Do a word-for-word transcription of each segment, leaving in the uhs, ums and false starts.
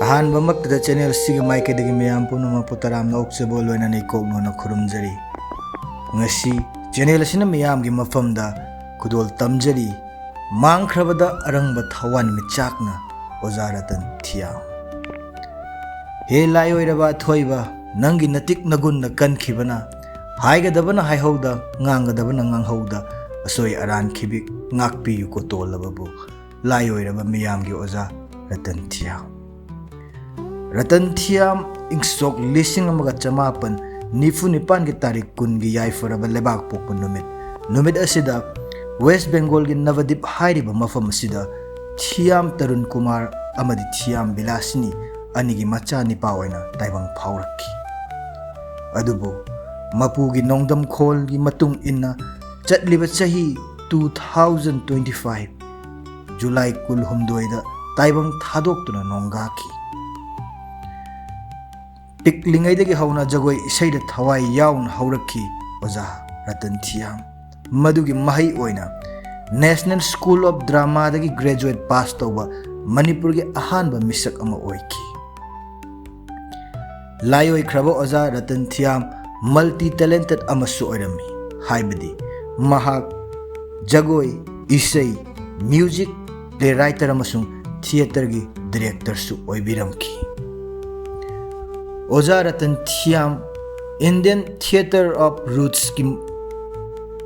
ꯑꯍꯥꯟꯕꯃꯛꯇꯗ channel ꯑꯁꯤꯒꯤ ꯃꯥꯏꯀꯩꯗꯒꯤ ꯃꯌꯥꯝ ꯄꯨꯝꯅꯃꯛꯄꯨ ꯇꯔꯥꯝꯅ ꯑꯣꯛꯆꯕ ꯂꯣꯏꯅꯅ ꯏꯀꯣꯛꯅꯣꯅ ꯈꯨꯔꯨꯝꯖꯔꯤ꯫ ꯉꯁꯤ ꯆꯦꯅꯦꯜ ꯑꯁꯤꯅ ꯃꯤꯌꯥꯝꯒꯤ ꯃꯐꯝꯗ ꯈꯨꯗꯣꯜ ꯇꯝꯖꯔꯤ, ꯃꯥꯡꯈ꯭ꯔꯕꯗ ꯑꯔꯪꯕ ꯊꯋꯥꯟ ꯃꯤꯆꯥꯛꯅ ꯑꯣꯖꯥ ꯔꯇꯟ ꯊꯤꯌꯥꯝ꯫ ꯍꯦ ꯂꯥꯏ ꯑꯣꯏꯔꯕ ꯑꯊꯣꯏꯕ, ꯅꯪꯒꯤ ꯅꯇꯤꯛ ꯅꯒꯨꯟꯅ ꯀꯟꯈꯤꯕꯅ, ꯍꯥꯏꯒꯗꯕꯅ ꯍꯥꯏꯍꯧꯗ, ꯉꯥꯡꯒꯗꯕꯅ ꯉꯥꯡꯍꯧꯗ, ꯑꯁꯣꯏ ꯑꯔꯥꯟ ꯈꯤꯕꯤꯛ ꯉꯥꯛꯄꯤꯌꯨꯀꯣ ꯇꯣꯜꯂꯕꯕꯨ, ꯂꯥꯏ ꯑꯣꯏꯔꯕ ꯃꯤꯌꯥꯝꯒꯤ ꯑꯣꯖꯥ ꯔꯇꯟ ꯊꯤꯌꯥꯝ꯫ ꯔꯇꯟ ꯊꯤꯌꯥꯝ ꯏꯪ ꯁꯣꯛ ꯂꯤꯁꯤꯡ ꯑꯃꯒ ꯆꯃꯥꯄꯟ ꯅꯤꯐꯨ ꯅꯤꯄꯥꯟꯒꯤ ꯇꯥꯔꯤꯛ ꯀꯨꯟꯒꯤ ꯌꯥꯏꯐꯔꯕ ꯂꯩꯕꯥꯛ ꯄꯣꯛꯄ ꯅꯨꯃꯤꯠ꯫ ꯅꯨꯃꯤꯠ ꯑꯁꯤꯗ ꯋꯦꯁ ꯕꯦꯡꯒꯣꯜꯒꯤ ꯅꯕꯗꯤꯞ ꯍꯥꯏꯔꯤꯕ ꯃꯐꯝ ꯑꯁꯤꯗ ꯊꯤꯌꯥꯝ ꯇꯔꯨꯟ ꯀꯨꯃꯥꯔ ꯑꯃꯗꯤ ꯊꯤꯌꯥꯝ ꯕꯤꯂꯥꯁꯤꯅꯤ ꯑꯅꯤꯒꯤ ꯃꯆꯥ ꯅꯤꯄꯥ ꯑꯣꯏꯅ ꯇꯥꯏꯕꯪ ꯐꯥꯎꯔꯛꯈꯤ꯫ ꯑꯗꯨꯕꯨ ꯃꯄꯨꯒꯤ ꯅꯣꯡꯗꯝꯈꯣꯜꯒꯤ ꯃꯇꯨꯡ ꯏꯟꯅ ꯆꯠꯂꯤꯕ ꯆꯍꯤ two thousand twenty five ꯖꯨꯂꯥꯏ ꯀꯨꯟꯍꯨꯝꯗꯣꯏꯗ ꯇꯥꯏꯕꯪ ꯊꯥꯗꯣꯛꯇꯨꯅ ꯅꯣꯡꯒꯥꯈꯤ꯫ ꯄꯤꯛꯂꯤꯉꯩꯗꯒꯤ ꯍꯧꯅ ꯖꯒꯣꯏ ꯏꯁꯩꯗ ꯊꯋꯥꯏ ꯌꯥꯎꯅ ꯍꯧꯔꯛꯈꯤ ꯑꯣꯖꯥ ꯔꯇꯟ ꯊꯤꯌꯥꯝ꯫ ꯃꯗꯨꯒꯤ ꯃꯍꯩ ꯑꯣꯏꯅ National School of Dramaꯗꯒꯤ graduate pass ꯇꯧꯕ ꯃꯅꯤꯄꯨꯔꯒꯤ ꯑꯍꯥꯟꯕ ꯃꯤꯁꯛ ꯑꯃ ꯑꯣꯏꯈꯤ꯫ ꯂꯥꯏꯑꯣꯏꯈ꯭ꯔꯕ ꯑꯣꯖꯥ ꯔꯇꯟ ꯊꯤꯌꯥꯝ multi talented ꯑꯃꯁꯨ ꯑꯣꯏꯔꯝꯃꯤ, ꯍꯥꯏꯕꯗꯤ ꯃꯍꯥꯛ ꯖꯒꯣꯏ, ꯏꯁꯩ, music, playwriter ꯑꯃꯁꯨꯡ theatreꯒꯤ directorꯁꯨ ꯑꯣꯏꯕꯤꯔꯝꯈꯤ꯫ ꯑꯣꯖꯥ ꯔꯇꯟ ꯊꯤꯌꯥꯝ Indian Theatre of Rootsꯀꯤ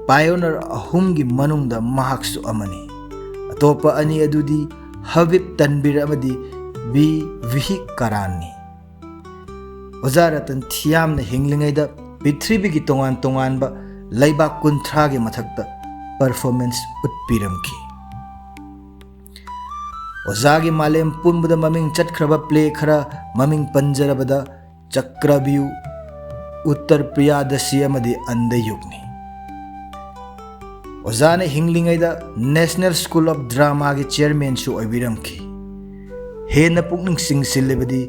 pioneer ꯑꯍꯨꯝꯒꯤ ꯃꯅꯨꯡꯗ ꯃꯍꯥꯛꯁꯨ ꯑꯃꯅꯤ꯫ ꯑꯇꯣꯞꯄ ꯑꯅꯤ ꯑꯗꯨꯗꯤ ꯍꯕꯤꯕ ꯇꯟꯕꯤꯔ ꯑꯃꯗꯤ ꯕꯤ ꯚꯤꯍꯤ ꯀꯥꯔꯥꯟꯅꯤ꯫ ꯑꯣꯖꯥ ꯔꯇꯟ ꯊꯤꯌꯥꯝꯅ ꯍꯤꯡꯂꯤꯉꯩꯗ ꯄ꯭ꯔꯤꯊꯤꯕꯤꯒꯤ ꯇꯣꯉꯥꯟ ꯇꯣꯉꯥꯟꯕ ꯂꯩꯕꯥꯛ ꯀꯨꯟꯊ꯭ꯔꯥꯒꯤ ꯃꯊꯛꯇ performance ꯎꯠꯄꯤꯔꯝꯈꯤ꯫ ꯑꯣꯖꯥꯒꯤ ꯃꯥꯂꯦꯝ ꯄꯨꯝꯕꯗ ꯃꯃꯤꯡ ꯆꯠꯈ꯭ꯔꯕ play ꯈꯔ ꯃꯃꯤꯡ ꯄꯟꯖꯔꯕꯗ ꯆꯀ꯭ꯔꯕ꯭ꯌꯨ, ꯎꯠꯇꯔ ꯄ꯭ꯔꯤꯌꯥꯗꯁꯤ ꯑꯃꯗꯤ ꯑꯟꯙꯌꯨꯒꯅꯤ꯫ ꯑꯣꯖꯥꯅ ꯍꯤꯡꯂꯤꯉꯩꯗ National School of Dramaꯒꯤ chairmanꯁꯨ ꯑꯣꯏꯕꯤꯔꯝꯈꯤ꯫ ꯍꯦꯟꯅ ꯄꯨꯛꯅꯤꯡ ꯆꯤꯡꯁꯤꯜꯂꯤꯕꯗꯤ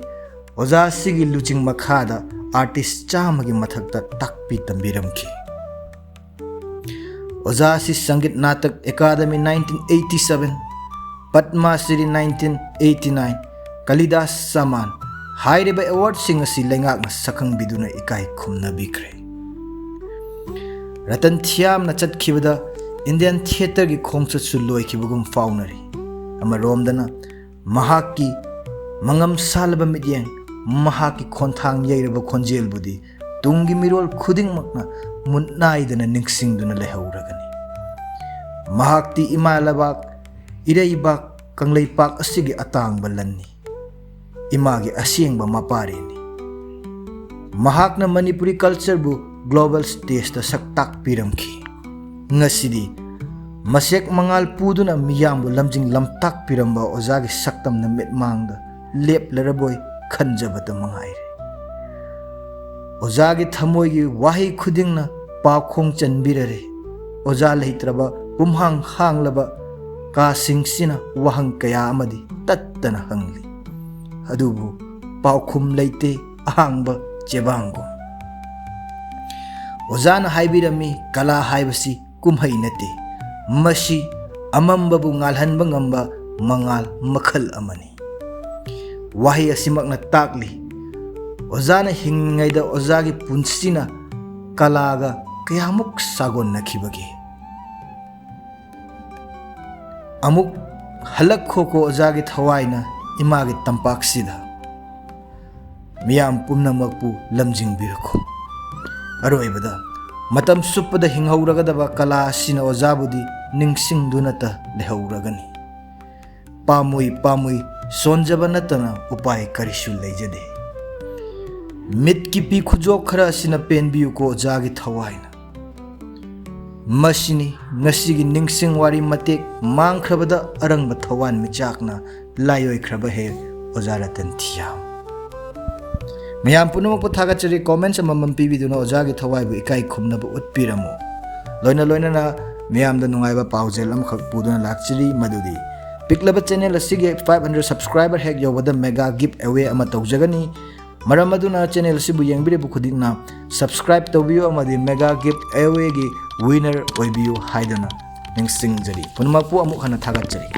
ꯑꯣꯖꯥꯁꯤꯒꯤ ꯂꯨꯆꯤꯡ ꯃꯈꯥꯗ artist ꯆꯥꯝꯃꯒꯤ ꯃꯊꯛꯇ ꯇꯥꯛꯄꯤ ꯇꯝꯕꯤꯔꯝꯈꯤ꯫ ꯑꯣꯖꯥ ꯑꯁꯤ Sangeet Natak academy nineteen eighty seven, Padma Shri nineteen eighty nine, Kalidas Samman ꯍꯥꯏꯔꯤꯕ ꯑꯦꯋꯥꯔꯗꯁꯤꯡ ꯑꯁꯤ ꯂꯩꯉꯥꯛꯅ ꯁꯛꯈꯪꯕꯤꯗꯨꯅ ꯏꯀꯥꯏ ꯈꯨꯝꯅꯕꯤꯈ꯭ꯔꯦ꯫ ꯔꯇꯟ ꯊꯤꯌꯥꯝꯅ ꯆꯠꯈꯤꯕꯗ ꯏꯟꯗꯤꯌꯟ ꯊꯤꯌꯦꯇꯔꯒꯤ ꯈꯣꯡꯆꯠꯁꯨ ꯂꯣꯏꯈꯤꯕꯒꯨꯝ ꯐꯥꯎꯅꯔꯤ꯫ ꯑꯃꯔꯣꯝꯗꯅ ꯃꯍꯥꯛꯀꯤ ꯃꯉꯝ ꯁꯥꯜꯂꯕ ꯃꯤꯠꯌꯦꯡ, ꯃꯍꯥꯛꯀꯤ ꯈꯣꯟꯊꯥꯡ ꯌꯩꯔꯕ ꯈꯣꯟꯖꯦꯜꯕꯨꯗꯤ ꯇꯨꯡꯒꯤ ꯃꯤꯔꯣꯜ ꯈꯨꯗꯤꯡꯃꯛꯅ ꯃꯨꯠ ꯅꯥꯏꯗꯅ ꯅꯤꯡꯁꯤꯡꯗꯨꯅ ꯂꯩꯍꯧꯔꯒꯅꯤ꯫ ꯃꯍꯥꯛꯇꯤ ꯏꯃꯥ ꯂꯩꯕꯥꯛ, ꯏꯔꯩꯕꯥꯛ, ꯀꯪꯂꯩꯄꯥꯛ ꯑꯁꯤꯒꯤ ꯑꯇꯥꯡꯕ ꯂꯟꯅꯤ꯫ ꯏꯃꯥꯒꯤ ꯑꯁꯦꯡꯕ ꯃꯄꯥꯔꯤꯅꯤ꯫ ꯃꯍꯥꯛꯅ ꯃꯅꯤꯄꯨꯔꯤ ꯀꯜꯆꯔꯕꯨ ꯒ꯭ꯂꯣꯕꯦꯜ ꯁ꯭ꯇꯦꯖꯇ ꯁꯛ ꯇꯥꯛꯄꯤꯔꯝꯈꯤ꯫ ꯉꯁꯤꯗꯤ ꯃꯁꯦꯛ ꯃꯉꯥꯜ ꯄꯨꯗꯨꯅ ꯃꯤꯌꯥꯝꯕꯨ ꯂꯝꯖꯤꯡ ꯂꯝꯇꯥꯛꯄꯤꯔꯝꯕ ꯑꯣꯖꯥꯒꯤ ꯁꯛꯇꯝꯅ ꯃꯤꯠꯃꯥꯡꯗ ꯂꯦꯞꯂꯔꯕꯣꯏ ꯈꯟꯖꯕꯇ ꯃꯉꯥꯏꯔꯦ꯫ ꯑꯣꯖꯥꯒꯤ ꯊꯃꯣꯏꯒꯤ ꯋꯥꯍꯩ ꯈꯨꯗꯤꯡꯅ ꯄꯥꯎꯈꯣꯡ ꯆꯟꯕꯤꯔꯔꯦ꯫ ꯑꯣꯖꯥ ꯂꯩꯇ꯭ꯔꯕ ꯄꯨꯝꯍꯥꯡ ꯍꯥꯡꯂꯕ ꯀꯥꯁꯤꯡꯁꯤꯅ ꯋꯥꯍꯪ ꯀꯌꯥ ꯑꯃꯗꯤ ꯇꯠꯇꯅ ꯍꯪꯂꯤ꯫ ꯑꯗꯨꯕꯨ ꯄꯥꯎꯈꯨꯝ ꯂꯩꯇꯦ ꯑꯍꯥꯡꯕ ꯆꯦꯕꯥꯡꯒꯨꯝ꯫ ꯑꯣꯖꯥꯅ ꯍꯥꯏꯕꯤꯔꯝꯃꯤ, ꯀꯂꯥ ꯍꯥꯏꯕꯁꯤ ꯀꯨꯝꯍꯩ ꯅꯠꯇꯦ, ꯃꯁꯤ ꯑꯃꯝꯕꯕꯨ ꯉꯥꯜꯍꯟꯕ ꯉꯝꯕ ꯃꯉꯥꯜ ꯃꯈꯜ ꯑꯃꯅꯤ꯫ ꯋꯥꯍꯩ ꯑꯁꯤꯃꯛꯅ ꯇꯥꯛꯂꯤ, ꯑꯣꯖꯥꯅ ꯍꯤꯡꯂꯤꯉꯩꯗ ꯑꯣꯖꯥꯒꯤ ꯄꯨꯟꯁꯤꯅ ꯀꯂꯥꯒ ꯀꯌꯥꯃꯨꯛ ꯁꯥꯒꯣꯟꯅꯈꯤꯕꯒꯦ꯫ ꯑꯃꯨꯛ ꯍꯜꯂꯛꯈꯣꯀꯣ ꯑꯣꯖꯥꯒꯤ ꯊꯋꯥꯏꯅ ꯏꯃꯥꯒꯤ ꯇꯝꯄꯥꯛꯁꯤꯗ꯫ ꯃꯤꯌꯥꯝ ꯄꯨꯝꯅꯃꯛꯄꯨ ꯂꯝꯖꯤꯡꯕꯤꯔꯛꯈꯣ꯫ ꯑꯔꯣꯏꯕꯗ, ꯃꯇꯝ ꯆꯨꯞꯄꯗ ꯍꯤꯡꯍꯧꯔꯒꯗꯕ ꯀꯂꯥ ꯑꯁꯤꯅ ꯑꯣꯖꯥꯕꯨꯗꯤ ꯅꯤꯡꯁꯤꯡꯗꯨꯅꯇ ꯂꯩꯍꯧꯔꯒꯅꯤ꯫ ꯄꯥꯝꯃꯨꯏ, ꯄꯥꯝꯃꯨꯏ, ꯁꯣꯟꯖꯕ ꯅꯠꯇꯅ ꯎꯄꯥꯏ ꯀꯔꯤꯁꯨ ꯂꯩꯖꯗꯦ꯫ ꯃꯤꯠꯀꯤ ꯄꯤ ꯈꯨꯖꯣꯛ ꯈꯔ ꯑꯁꯤꯅ ꯄꯦꯟꯕꯤꯌꯨꯀꯣ ꯑꯣꯖꯥꯒꯤ ꯊꯋꯥꯏꯅ꯫ ꯃꯁꯤꯅꯤ ꯉꯁꯤꯒꯤ ꯅꯤꯡꯁꯤꯡ ꯋꯥꯔꯤ ꯃꯇꯦꯛ, ꯃꯥꯡꯈ꯭ꯔꯕꯗ ꯑꯔꯪꯕ ꯊꯋꯥꯟ ꯃꯤꯆꯥꯛꯅ ꯂꯥꯏꯑꯣꯏꯈ꯭ꯔꯕ ꯍꯦ ꯑꯣꯖꯥ ꯔꯇꯟ ꯊꯤꯌꯥꯝ꯫ ꯃꯌꯥꯝ ꯄꯨꯝꯅꯃꯛꯄꯨ ꯊꯥꯒꯠꯆꯔꯤ, comments ꯑꯃꯃꯝ ꯄꯤꯕꯤꯗꯨꯅ ꯑꯣꯖꯥꯒꯤ ꯊꯋꯥꯏꯕꯨ ꯏꯀꯥꯏ ꯈꯨꯝꯅꯕ ꯎꯠꯄꯤꯔꯝꯃꯨ꯫ ꯂꯣꯏꯅ ꯂꯣꯏꯅꯅ ꯃꯤꯌꯥꯝꯗ ꯅꯨꯡꯉꯥꯏꯕ ꯄꯥꯎꯖꯦꯜ ꯑꯃꯈꯛ ꯄꯨꯗꯨꯅ ꯂꯥꯛꯆꯔꯤ, ꯃꯗꯨꯗꯤ ꯄꯤꯛꯂꯕ channel ꯑꯁꯤꯒꯤ five hundred subscriber ꯍꯦꯛ ꯌꯧꯕꯗ mega giveaway ꯑꯃ ꯇꯧꯖꯒꯅꯤ꯫ ꯃꯔꯝ ꯑꯗꯨꯅ channel ꯑꯁꯤꯕꯨ ꯌꯦꯡꯕꯤꯔꯤꯕ ꯈꯨꯗꯤꯡꯅ subscribe ꯇꯧꯕꯤꯌꯨ ꯑꯃꯗꯤ mega giveawayꯒꯤ winner ꯑꯣꯏꯕꯤꯌꯨ ꯍꯥꯏꯗꯨꯅ ꯅꯤꯡꯁꯤꯡꯖꯔꯤ꯫ ꯄꯨꯝꯅꯃꯛꯄꯨ ꯑꯃꯨꯛ ꯍꯟꯅ ꯊꯥꯒꯠꯆꯔꯤ꯫